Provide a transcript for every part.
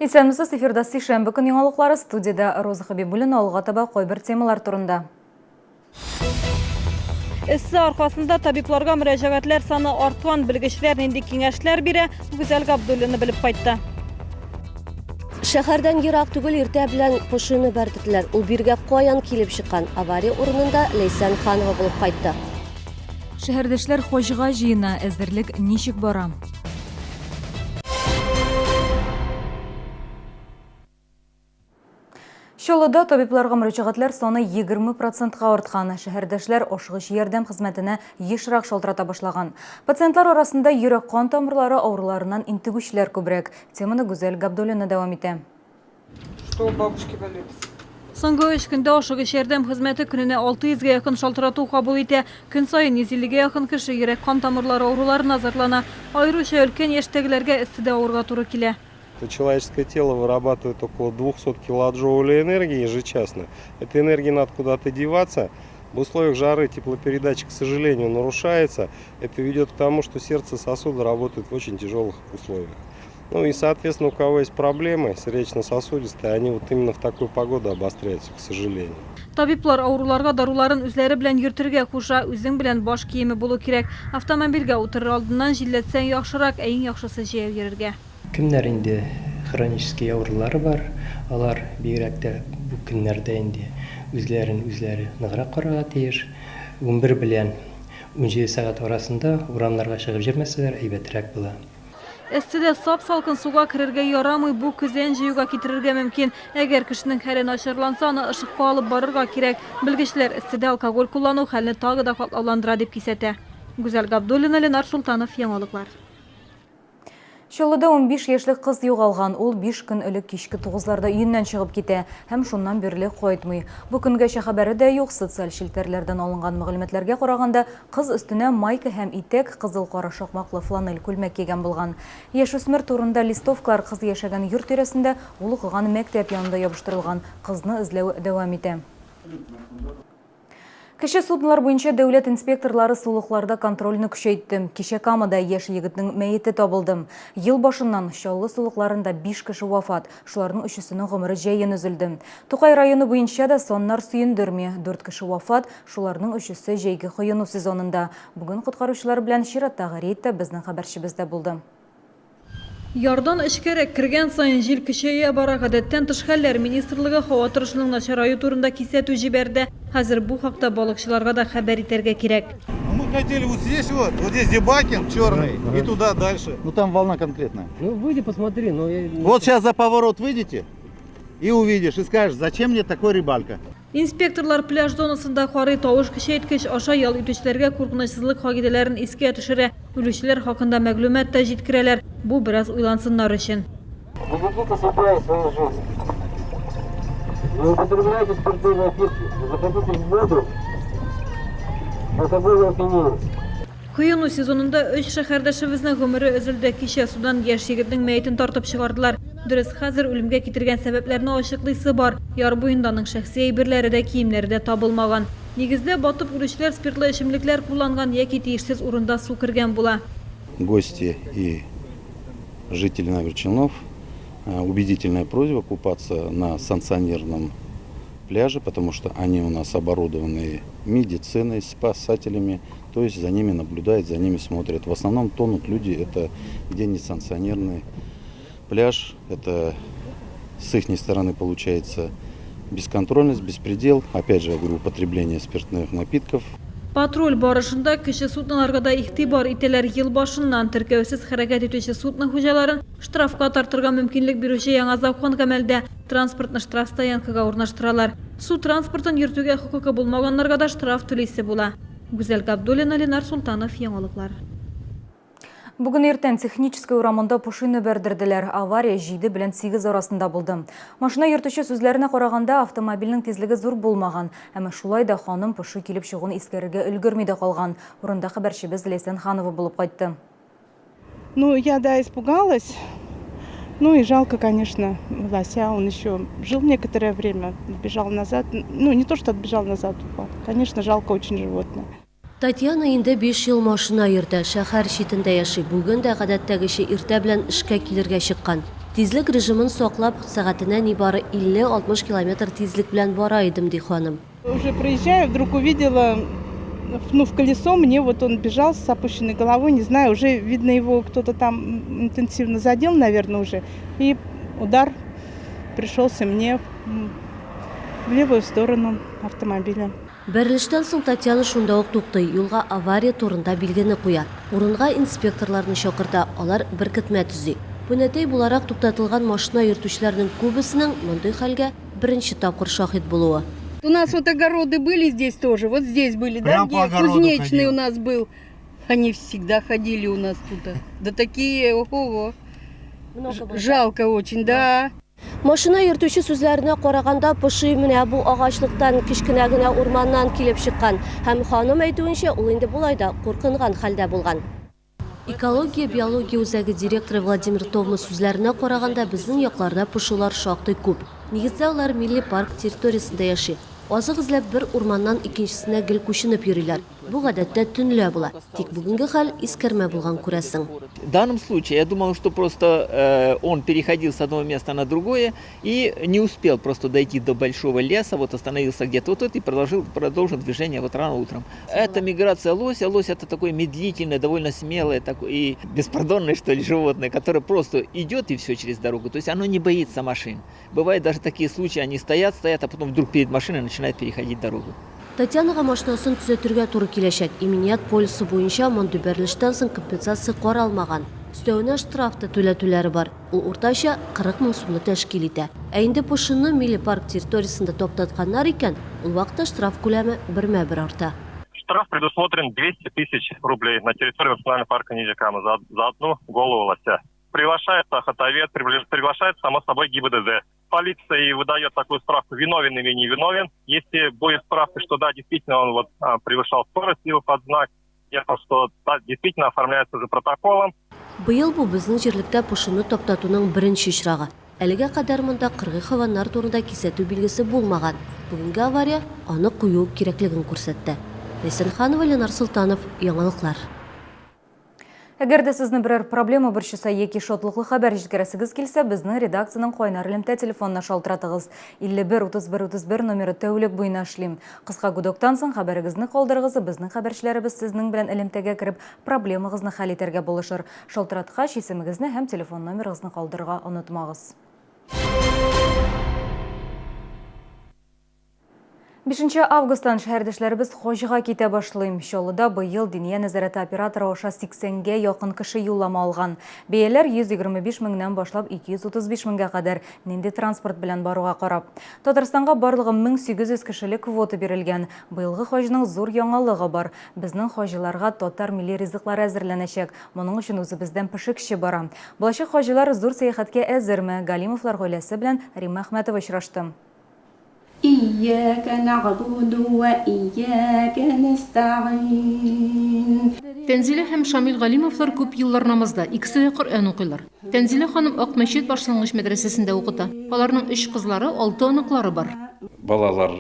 Исәнмесез, эфирда сишәмбе көн яңалыклары, студиядә Роза Хәбибуллина, алга таба кайбер темалар турында. Эссе аркасында табибларга мөрәҗәгатьләр саны арткан, белгечләр нинди киңәшләр бирә, Гүзәл Габдуллина белеп кайтты. Шәһәрдән ерак түгел иртә белән пошины бәрдерделәр. Ул биргә каян килеп чыккан? Авария урынында Ләйсән Ханова булып кайтты. Шәһәрдәшләр хаҗга җыена, әзерлек ничек бара? Чаллыда табибларга мөрәҗәгатьләр саны 20 процентка арткан. Шәһәрдәшләр ашыгыч ярдәм хезмәтенә ешрак шалтырата башлаган. Пациентлар арасында йөрәк-кан тамырлары авыруларыннан интегүчеләр күбрәк. Теманы Гүзәл Габдуллина дәвам итә. Что у бабушки болит? Соңгы өч көндә ашыгыч ярдәм хезмәте көненә 600 гә якын шалтырату кабул итә. Көн саен 150 гә якын кеше йөрәк-кан тамырлары авыруларына зарлана. Аеруча өлкән яшьтәгеләргә эсседә авырга туры килә. Человеческое тело вырабатывает около 200 килоджоулей энергии ежечасно. Этой энергии надо куда-то деваться. В условиях жары теплопередача, к сожалению, нарушается. Это ведет к тому, что сердце сосуды работают в очень тяжелых условиях. Ну и, соответственно, у кого есть проблемы сердечно-сосудистые, они вот именно в такую погоду обостряются, к сожалению. Табиблар авыруларга даруларын үзләре белән йөртергә куша. Үзең белән баш киеме булу кирәк. Автомобильгә утырыр алдыннан җилләтсәң яхшырак, ә иң яхшысы җәяү йөрергә. Кемнәр инде хронический авырулары бар, алар бигрәк тә бу көннәрдә инде үзләрен үзләре ныграк карарга тиеш. 11 белән 17 сәгать арасында урамнарга чыгып йөрмәсәләр әйбәтрәк була. Эсседә сап-салкын суга керергә ярамый, бу көзән җыюга китерергә мөмкин. Әгәр кешенең хәле начарланса, аны ышыкка алып барырга кирәк. Белгечләр, эсседә алкоголь куллану хәлне тагы да катлауландыра, дип кисәтә. Гүзәл Габдуллина, Ленар Солтанов, Яңалыклар. Чаллыда 15 яшьлек кыз югалган. Ул 5 көн элек кичке тугызларда өеннән чыгып китә һәм шуннан бирле кайтмый. Бу көнгәчә хәбәре дә юк. Социаль челтәрләрдән алынган мәгълүматларга караганда, Кыз өстенә майка һәм итәк, кызыл-кара шакмаклы фланель күлмәк кигән булган. Яшүсмер турында листовкалар кыз яшәгән йорт тирәсендә, ул укыган мәктәп янында ябыштырылган. Кызны эзләү дәвам итә. Кече суднолар буенча дәүләт инспекторлары сулыкларда контрольне көчәйтте. Кичә Камада яшь егетнең мәете табылды. Ел башыннан Чаллы сулыкларында биш кеше вафат, шуларның өчесенең гомере җәен өзелде. Тукай районы буенча да саннар сөендерми, дүрт кеше вафат, Шуларның өчесе җәйге коену сезонында. Бүген коткаручылар белән чираттагы рейдта безнең хәбәрчебез дә булды. Ярдан эчкәрәк кергән саен җил көчәя бара. Гадәттән тыш хәлләр министрлыгы һава торышының начараю турында кисәтү җибәрде. Хәзер бу хакта балыкчыларга да хәбәр итәргә кирәк. Ну мы хотели вот здесь вот, вот здесь Дебакин черный и туда дальше. Ну там волна конкретная. Ну выйди посмотри, но я... Вот сейчас за поворот выйдете и увидишь, и скажешь, зачем мне такой рыбалка. Инспекторлар пляж зонасында карый, тавыш көчәйткеч аша ял итүчеләргә куркынычсызлык кагыйдәләрен искә төшерә, үлүчеләр хакында мәгълүмат та җиткерәләр, бу бераз уйлансыннар өчен. Берегите себя и свою жизнь. Не употребляйте спиртные напитки, не заходите в воду в алкогольном опьянении. Коену сезонында өч шәһәрдәшебезнең гомере өзелде. Кичә судан яшь егетнең мәетен тартып чыгардылар. Дөрес, хәзер үлемгә китергән сәбәпләрне ачыклыйсы бар. Яр буенда аның шәхси әйберләре дә, киемнәре дә табылмаган. Нигездә, батып үлүчеләр спиртлы эчемлекләр кулланган яки тиешсез урында су кергән була. Гости и жители Набережных Челнов, убедительная просьба купаться на санкционированном пляже, потому что они у нас оборудованы медициной, спасателями, то есть за ними наблюдают, за ними смотрят. В основном тонут люди, это где несанкционированный пляж, это с их стороны получается бесконтрольность, беспредел, опять же, я говорю, употребление спиртных напитков. Патруль барышында кече судноларга да игътибар итәләр. Ел башыннан теркәүсез хәрәкәт итүче судно хуҗаларын штрафка тартырга мөмкинлек бирүче яңа закон гамәлдә. Транспортны штрафстоянкага урнаштыралар. Су транспортын йөртүгә хокукы булмаганнарга да штраф түлисе була. Гүзәл Габдуллина, Ленар Солтанов, Яңалыклар. Бүген иртән Техническая урамында пошины бәрдерделәр. Авария 7 белән 8 арасында булды. Машина йөртүче сүзләренә караганда, автомобильнең тизлеге зур булмаган. Әмма шулай да ханым поши килеп чыгуын искәрергә өлгерми дә калган. Урында хәбәрчебез Ләйсән Ханова булып кайтты. Ну, я, да, испугалась. Ну и жалко, конечно, лося. Он еще жил некоторое время, бежал назад. Ну, не то, что отбежал назад, упал. Конечно, жалко очень животное. Татьяна инде биш ел машина йөртә, шәһәр читендә яши. Бүген дә, гадәттәгечә, иртә белән эшкә килергә чыккан. Тизлек режимын саклап, сәгатенә нибары 50-60 километр тизлек белән бара идем, ди ханым. Уже проезжаю, вдруг увидела, ну, в колесо мне вот он бежал с опущенной головой, не знаю, уже видно его кто-то там интенсивно задел, наверное, уже. И удар пришелся мне в левую сторону автомобиля. Бәрелештән соң Татьяна шунда ук туктый, юлга авария турында билгене куя. Урынга инспекторларны чакырта, алар беркетмә төзи. Пүнәтәй буларак туктатылган машина йөртүчеләрнең күбесенең мондый хәлгә беренче тапкыр шаһит булуы. У нас вот огороды были здесь тоже, вот здесь были, да, Прям по где огороду кузнечный ходил. у нас был. Они всегда ходили у нас тут. Да такие, ого-го. Жалко очень, да. Машина йөртүче сүзләренә караганда, поши менә бу агачлыктан, кечкенә генә урманнан килеп чыккан. Һәм ханым әйтүенчә, ул инде болай да куркынган хәлдә булган. Экология биология үзәге директоры Владимир Товма сүзләренә караганда, безнең якларда пошилар шактый күп. Нигездә алар милли парк территориясендә яши. Азык эзләп бер урманнан икенчесенә гел күченеп йөриләр. Бу гадәттә төнлә була. Тик бүгенге хәл искәрмә булган, күрәсең. В данном случае я думал, что просто э, он переходил с одного места на другое и не успел просто дойти до большого леса, вот остановился где-то вот тут и продолжил, продолжил движение вот рано утром. Это миграция лося. Лось это такое медлительное, довольно смелое такое и беспардонное, что ли, животное, которое просто идет и все через дорогу. То есть оно не боится машин. Бывают даже такие случаи, они стоят, стоят, а потом вдруг перед машиной начинают переходить дорогу. Татьянага машинасын төзәтергә туры киләчәк. Иминият полисы буенча мондый бәрелештән соң компенсация каралмаган. Өстәвенә штраф та түләтүләре бар. Ул уртача 40 мең сумны тәшкил итә. Ә инде пошины милли парк территориясендә таптатканнар икән, ул вакытта штраф күләме бермә-бер арта. Штраф предусмотрен 200 тысяч рублей на территории национального парка Нижняя Кама за, за одну голову лося. Приглашается охотовед, приглашается, само собой, ГИБДД. Полиция и выдает такую справку, виновен или не виновен. Если будет справка, что да, действительно он вот а, превышал скорость его под знак, ехал, что да, действительно оформляется за протоколом. Быел бу безнең җирлектә пошины таптатуның беренче очрагы. Әлегә кадәр монда кыргый хайваннар турында кисәтү билгесе булмаган. Бүгенге авария аны кую кирәклеген күрсәтте. Ләйсән Ханова, Ленар Солтанов, Яңалыклар. Әгәр дә сезне берәр проблема борчыса яки шатлыклы хәбәр җиткерәсегез килсә, безнең редакциянең кайнар элемтә телефонына шалтыратыгыз. 51 31 31 номеры тәүлек буена эшли. Кыска гудоктан соң хәбәрегезне калдырыгыз, безнең хәбәрчеләребез сезнең белән элемтәгә кереп, проблемагызны хәл итәргә булышыр. Шалтыраткач, исемегезне һәм телефон номерыгызны калдырырга онытмагыз. 5 августтан шәһәрдәшләребез хаҗга китә башлый. Чаллыда быел Диния нәзарәте операторы аша 80гә якын кеше юллама алган. Бәяләр 125 меңнән башлап 235 меңгә кадәр, нинди транспорт белән баруга карап. Татарстанга барлыгы 1800 кешелек квота бирелгән. Быелгы хаҗның зур яңалыгы бар. Безнең хаҗиларга татар милли ризыклары әзерләнәчәк. Моның өчен үзебездән пешекче бара. Булачак хаҗилар зур сәяхәткә әзерме? Галимовлар гаиләсе белән Римма Әхмәтова очрашты. Ияка нагъбуду ва ияка нәстәгыйн. Тәнзилә һәм Шамил Галимовлар күп еллар намазда, икесе дә Коръән укыйлар. Тәнзилә ханым Ак мәчет башлангыч мәдрәсәсендә укыта. Аларның өч кызлары, алты оныклары бар. Балалар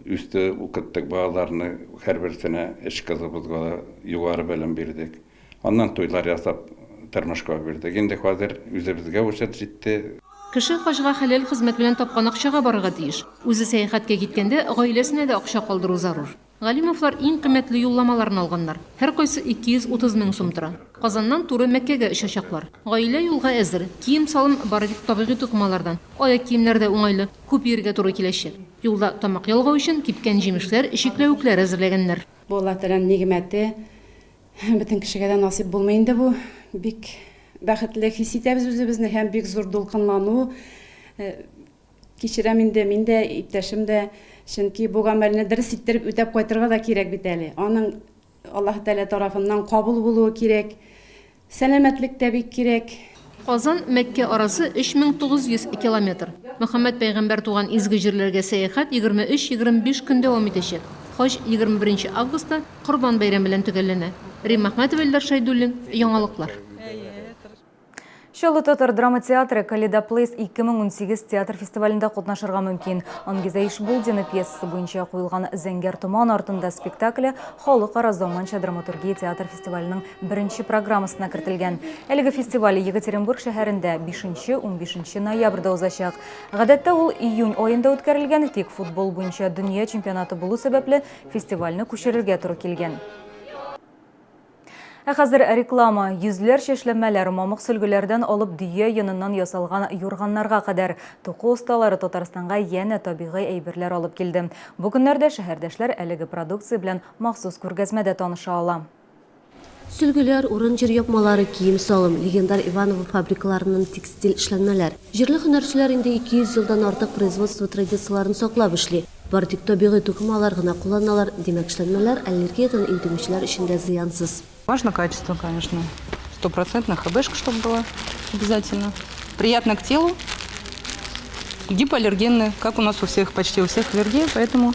үсте, укыттык балаларны, һәрберсенә, өч кызыбызга да югары белем бирдек. Аннан туйлар ясап тормышка бирдек. Инде хәзер үзебезгә вычет җитте. Кеше хаҗга хәләл хезмәт белән тапкан акчага барырга тиеш. Үзе сәяхәткә киткәндә, гаиләсенә дә акча калдыру зарур. Галимовлар иң кыйммәтле юлламаларны алганнар. Һәркайсы 230 мең сум тора. Казаннан туры Мәккәгә очачаклар. Гаилә юлга әзер. Кием-салым бары тик табигый тукымалардан. Аяк киемнәре дә уңайлы, күп йөрергә туры киләчәк. Юлда тамак ялгау өчен кипкән җимешләр, чикләвекләр әзерләгәннәр. Бу Аллаһ Тәгаләнең нигъмәте. Бөтен кешегә дә насыйп булмый инде бу. Бик бәхетле хис итәбез үзебезне һәм бик зур дулкынлану кичерәм инде мин дә, иптәшем дә. Чөнки бу гамәлне дөрес иттереп үтәп кайтырга да кирәк бит әле. Аның Аллаһ Тәгалә тарафыннан кабул булуы кирәк. Сәламәтлек тә бик кирәк. Казан, Мәккә арасы 3900 километр. Мөхәммәд пәйгамбәр туган изге җирләргә сәяхәт 23-25 көн дәвам итәчәк. Хаҗ 21 нче августта Корбан бәйрәме белән төгәлләнә. Римма Әхмәтова, Илдар Шәйдуллин, Яңалыклар. Чаллы татар драма театры Каледа Плейс 2018 театр фестивалендә катнашырга мөмкин. Ангиза Ишбулдина пьесасы буенча куелган Зәңгәр томан артында спектакле Халыкара заманча драматургия театр фестиваленең беренче программасына кертелгән. Әлеге фестиваль Екатеринбург шәһәрендә 5-15 ноябрьдә узачак. Гадәттә ул июнь аенда үткәрелгән, тик футбол буенча дөнья чемпионаты булу сәбәпле, фестивальне күчерергә туры килгән. Ә хәзер реклама. Йөзләрчә эшләнмәләр, мамык сөлгеләрдән алып дөя йоныннан ясалган юрганнарга кадәр. Туку осталары Татарстанга янә табигый әйберләр алып килде. Бу көннәрдә шәһәрдәшләр әлеге продукция белән махсус күргәзмәдә таныша ала. Сөлгеләр, урын-җир япмалары, кием-салым, легендар Иваново фабрикаларыннан текстиль эшләнмәләр. Җирле һөнәрчеләр инде 200 елдан артык производство традицияләрен саклап эшли. Бары тик табигый тукымалар гына кулланалар, димәк, эшләнмәләр аллергиядән интегүчеләр өчен дә зыянсыз. Важно качество, конечно. Стопроцентная ХБшка, чтобы была обязательно. Приятно к телу, гипоаллергенная, как у нас у всех, почти у всех аллергия, поэтому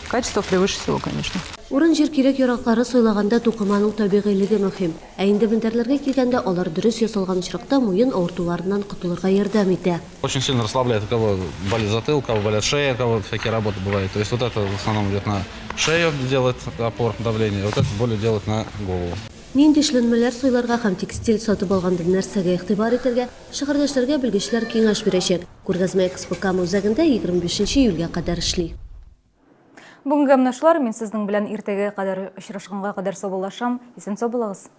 качество превыше всего, конечно. Урын-җир кирәк-яраклары сайлаганда тукыманың табигыйлеге мөһим. Ә инде мендәрләргә килгәндә, алар дөрес ясалган очракта муен авыртуларыннан котылырга ярдәм итә. Очень сильно расслабляет, у кого болит затылок, у кого болят шея, у кого всякие работы бывают. То есть вот это в основном идет на шею, делает опор, давление, вот это более делает на голову. Нинди эшләнмәләр сайларга һәм текстиль сатып алганда нәрсәгә игътибар итәргә, шәһәрдәшләргә белгечләр киңәш бирәчәк. Күргәзмә Экспо Кама үзәгендә 25 июльгә кадәр эшли. Бүгенгә менә шулар. Мин сезнең белән иртәгә кадәр очрашканга кадәр саубуллашам. Исән-сау булыгыз.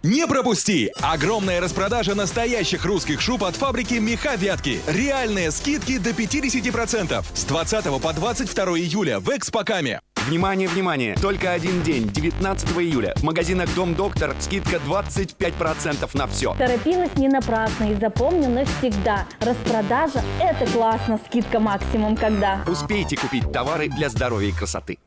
Не пропусти! Огромная распродажа настоящих русских шуб от фабрики «Меха Вятки». Реальные скидки до 50%. С 20 по 22 июля в Экспокаме. Внимание, внимание! Только один день, 19 июля. В магазинах «Дом Доктор» скидка 25% на все. Торопилась не напрасно и запомню навсегда. Распродажа – это классно, скидка максимум когда. Успейте купить товары для здоровья и красоты.